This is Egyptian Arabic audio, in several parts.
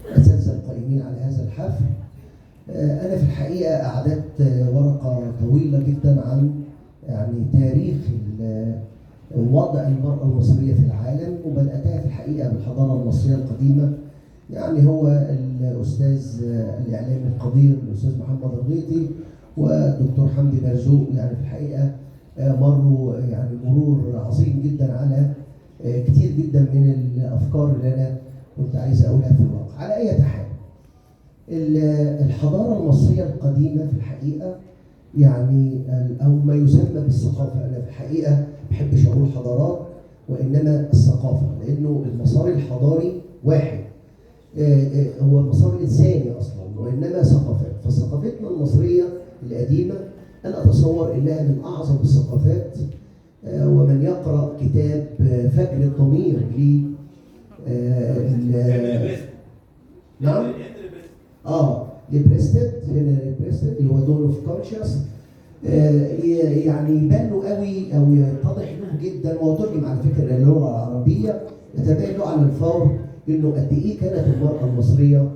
الأساتذة القائمين على هذا الحفل. أنا في الحقيقة أعددت ورقة طويلة جدا عن يعني تاريخ وضع المرأة المصرية في العالم، وبدأتها في الحقيقة بالحضارة المصرية القديمة. يعني هو الأستاذ الإعلامي القدير الأستاذ محمد الغيطي والدكتور حمدي برزوق، يعني في الحقيقة مروا يعني مرور عظيم جدا على كتير جدا من الأفكار اللي أنا كنت عايز أقولها في الواقع. على أي حال، الحضارة المصرية القديمة في الحقيقة يعني أو ما يسمى بالثقافة، أنا في الحقيقة ما بحبش أقول حضارات وإنما الثقافة، لأنه المسار الحضاري واحد، هو مسار إنساني أصلا وإنما ثقافات. فثقافتنا المصرية القديمة أنا أتصور إنها من أعظم الثقافات، ومن يقرأ كتاب فجر الضمير ل نعم لبريستد، هنا بريستد اللي هو Dawn of Conscience، يعني يبان له قوي او يتضح له جدا، وهو ترجم على فكرة للغة العربية، يتبين له على الفور انه قد ايه كانت المراة المصرية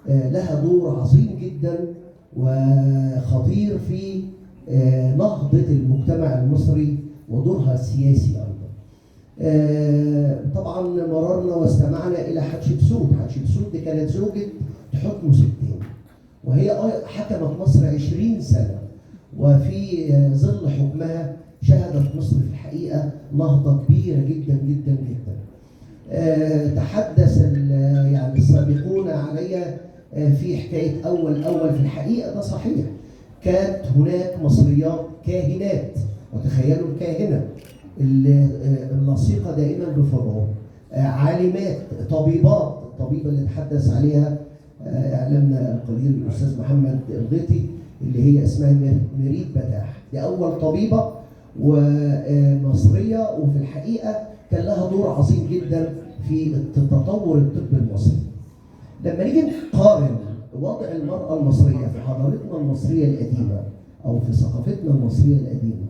لها دور عظيم جدا وخطير في نهضة المجتمع المصري ودورها السياسي ايضا. طبعا مررنا واستمعنا الى حتشبسوت. حتشبسوت دي كانت زوجة تحتمس الثاني، وهي حكمت مصر 20 سنة، وفي ظل حكمها شهدت مصر في الحقيقة نهضة كبيرة جدا جدا جدا. تحدث يعني السابقون علي في حكاية أول في الحقيقة ده صحيح، كانت هناك مصريات كاهنات، وتخيلوا الكاهنة اللصيقة دائما بفرعون، عالمات، طبيبات، الطبيبة اللي تحدث عليها إعلامنا القدير الأستاذ محمد الغيطي اللي هي اسمها ميريت بتاح، دي أول طبيبة ومصرية، وفي الحقيقة كان لها دور عظيم جدا في تطور الطب المصري. لما نيجي نقارن وضع المرأة المصرية في حضارتنا المصرية القديمة أو في ثقافتنا المصرية القديمة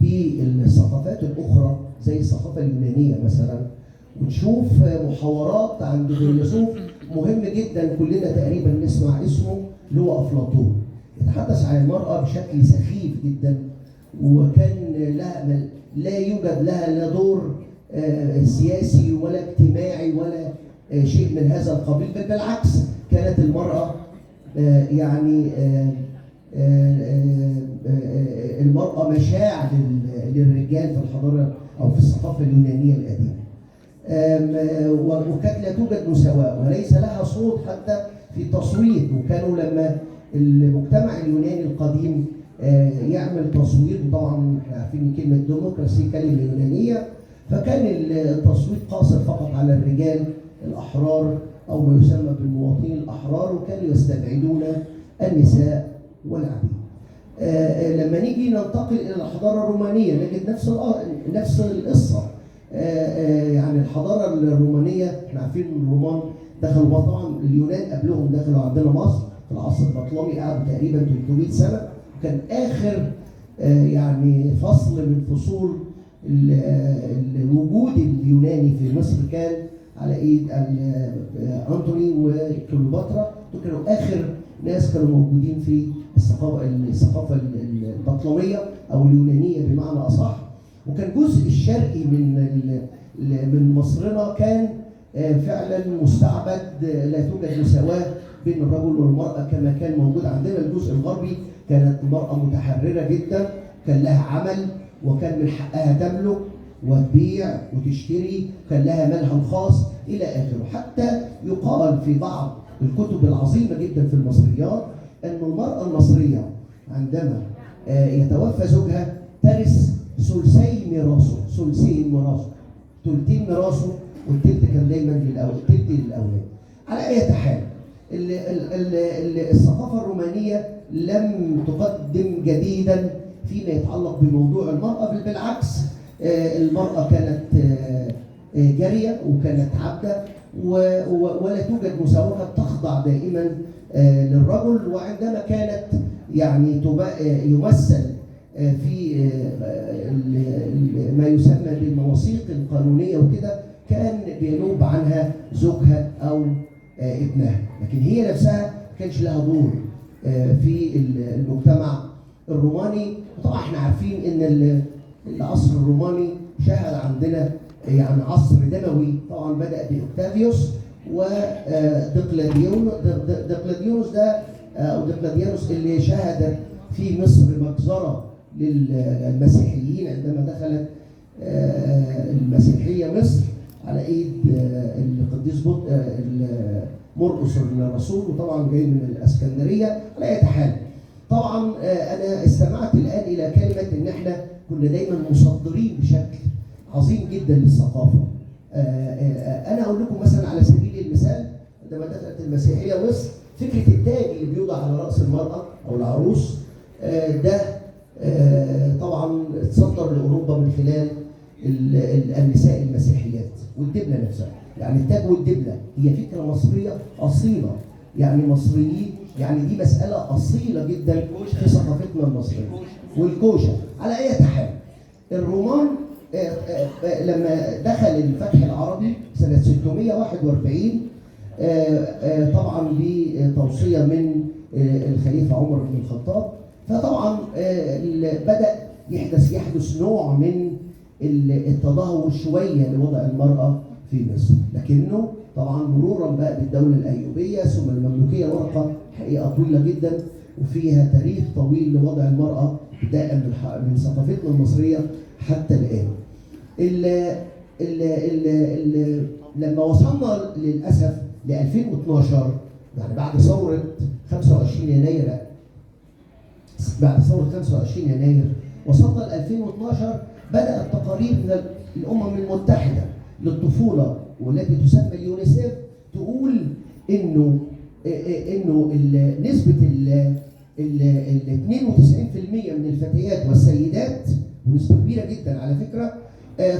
بالثقافات الأخرى زي الثقافة اليونانية مثلا، ونشوف محاورات عند فيلسوف مهم جدا كلنا تقريبا نسمع اسمه اللي هو أفلاطون، يتحدث عن المرأة بشكل سخيف جدا، وكان لها لا يوجد لها لا دور سياسي ولا اجتماعي ولا شيء من هذا القبيل، بل بالعكس كانت المرأة يعني المرأة مشاع للرجال في الحضارة أو في الثقافة اليونانية القديمة، وكانت لا توجد مساواة وليس لها صوت حتى في التصويت. وكانوا لما المجتمع اليوناني القديم يعمل تصويت، وطبعا احنا عارفين كلمة ديمقراسي كلمة يونانية، فكان التصويت قاصر فقط على الرجال الأحرار أو ما يسمى بالمواطنين الأحرار، وكانوا يستبعدون النساء والعبيد. لما نيجي ننتقل إلى الحضارة الرومانية نجد نفس القصة. يعني الحضارة الرومانية احنا عارفين ان الرومان دخلوا، طبعا اليونان قبلهم دخلوا عندنا مصر في العصر البطلمي، قعدوا تقريبا 300 سنة، وكان آخر يعني فصل من فصول الوجود اليوناني في مصر كان على ايد انطوني وكليوباترا. دول كانوا اخر ناس كانوا موجودين في الثقافة البطلميه او اليونانية بمعنى اصح. وكان الجزء الشرقي من مصرنا كان فعلا مستعبد، لا توجد مساواة بين الرجل والمراة كما كان موجود عندنا. الجزء الغربي كانت المراة متحررة جدا، كان لها عمل وكان من حقها تملك وتبيع وتشتري، كان لها مالها الخاص الى اخره. حتى يقال في بعض الكتب العظيمة جدا في المصريات ان المراة المصرية عندما يتوفى زوجها ترث ثلثي ميراثه، ثلثين ميراثه، ثلثين ميراثه، والثلث كان دايما الثلث للاولاد. على اي حال الثقافة الرومانية لم تقدم جديدا فيما يتعلق بموضوع المراة، بل بالعكس المرأة كانت جارية وكانت عبدة، ولا توجد مساواة، تخضع دائما للرجل. وعندما كانت يعني يمثل في ما يسمى بالمواثيق القانونية وكده، كان بينوب عنها زوجها أو ابنها، لكن هي نفسها ما كانش لها دور في المجتمع الروماني. وطبعا احنا عارفين ان العصر الروماني شهد عندنا يعني عصر دموي، طبعا بدأ بأوكتافيوس ودقلديانوس ده او دقلديانوس اللي شهد في مصر مجزرة للمسيحيين عندما دخلت المسيحية مصر على ايد القديس مرقس الرسول، وطبعا جاي من الاسكندرية. على اي حال طبعا انا استمعت الان الى كلمة ان احنا كنا دايما مصدرين بشكل عظيم جدا للثقافة. انا اقول لكم مثلا على سبيل المثال، عندما دخلت المسيحية مصر فكرة التاج اللي بيوضع على راس المراة او العروس ده طبعا اتصدر لاوروبا من خلال النساء المسيحيات والدبله نفسها. يعني التاج والدبله هي فكرة مصرية اصيلة، يعني مصريين، يعني دي مسالة اصيلة جدا في ثقافتنا المصرية. والكوشه. على اي حال الرومان لما دخل الفتح العربي سنة 641 طبعا بتوصيه من الخليفة عمر بن الخطاب، فطبعا بدا يحدث نوع من التدهور شوية لوضع المراة في مصر، لكنه طبعا مرورا بقى بالدولة الايوبيه ثم المملوكيه، ورقة حقيقة طويلة جدا وفيها تاريخ طويل لوضع المراة بداية من ثقافتنا المصرية حتى الان. ال ال ال ال لما وصلنا للاسف ل 2012، يعني بعد ثورة 25 يناير، بعد ثورة 25 يناير وصلنا ل 2012، بدات تقارير من الامم المتحدة للطفوله والتي تسمى اليونيسيف تقول انه نسبه ال 92% من الفتيات والسيدات، ونسبه كبيرة جدا على فكرة،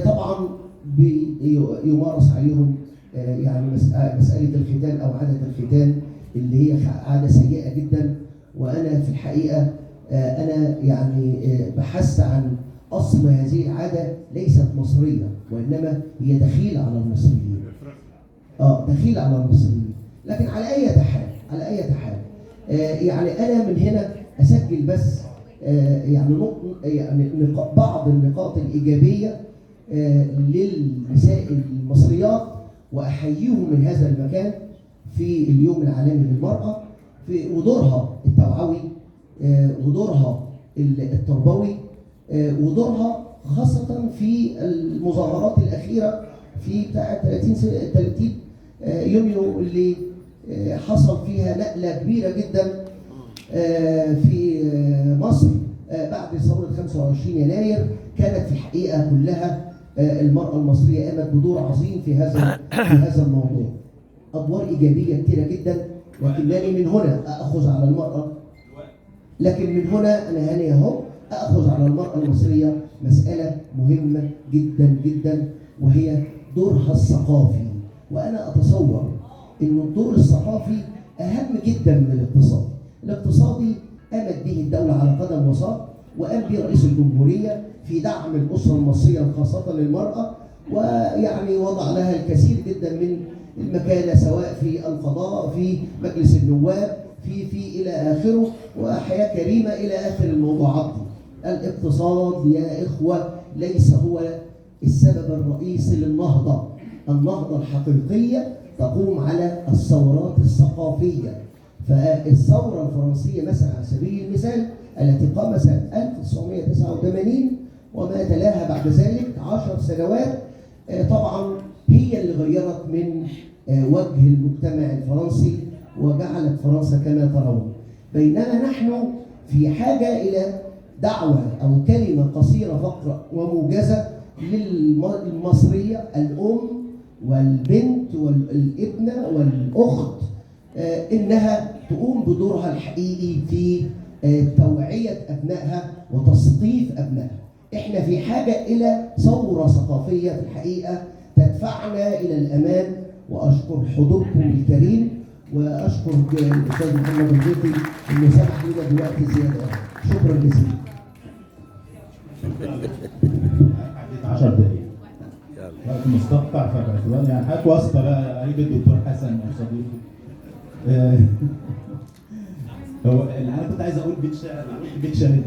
طبعا بيمارس عليهم يعني مسالة الختان او عادة الختان اللي هي عادة سيئه جدا. وانا في الحقيقة انا يعني بحثت عن اصل هذه العادة، ليست مصرية وانما هي دخيله على المصريين. دخيله على المصريين. لكن على اي حال، على اي حال يعني انا من هنا اسجل بس يعني بعض النقاط الايجابية للنساء المصريات، واحييهم من هذا المكان في اليوم العالمي للمراة، في ودورها التوعوي، ودورها التربوي، ودورها خاصة في المظاهرات الأخيرة في بتاعة 30 يونيو اللي حصل فيها نقلة كبيرة جدا في مصر بعد ثورة 25 يناير. كانت في الحقيقة كلها المرأة المصرية قامت بدور عظيم في هذا الموضوع، أدوار إيجابية كتيرة جدا. لكنني من هنا أخذ على المرأة، لكن من هنا أنا هاني أهو أخذ على المرأة المصرية مسألة مهمة جدا جدا، وهي دورها الثقافي. وأنا أتصور إن الدور الثقافي أهم جدا من الاقتصادي. الاقتصادي قامت به الدولة على قدم وساق، وقام به رئيس الجمهورية في دعم الأسرة المصرية خاصة للمرأة، ويعني وضع لها الكثير جدا من المكانة سواء في القضاء، في مجلس النواب، في إلى آخره، وحياة كريمة إلى آخر الموضوعات دي. الاقتصاد يا إخوة ليس هو السبب الرئيسي للنهضة. النهضة الحقيقية تقوم على الثورات الثقافية. فالثورة الفرنسية مثلا على سبيل المثال التي قامت سنة 1989 وما تلاها بعد ذلك 10 سنوات، طبعا هي اللي غيرت من وجه المجتمع الفرنسي وجعلت فرنسا كما ترون. بينما نحن في حاجة إلى دعوة أو كلمة قصيرة فقرة وموجزة للمصرية الأم والبنت والابنة والأخت، إنها تقوم بدورها الحقيقي في توعية أبنائها وتثقيف أبنائها. إحنا في حاجة إلى ثورة ثقافية في الحقيقة تدفعنا إلى الأمام. وأشكر حضوركم الكريم، وأشكر الأستاذ محمد الغيطي إنه سمح لنا بوقت زيادة. شكرا جزيلا. عديت 10 دقايق. يلا. وقت مستقطع، فباعتبار يعني حضرتك واسطه بقى قريب الدكتور حسن او صديقي. هو اللي انا كنت عايز اقول بيت شعر، قلت بيت شعر.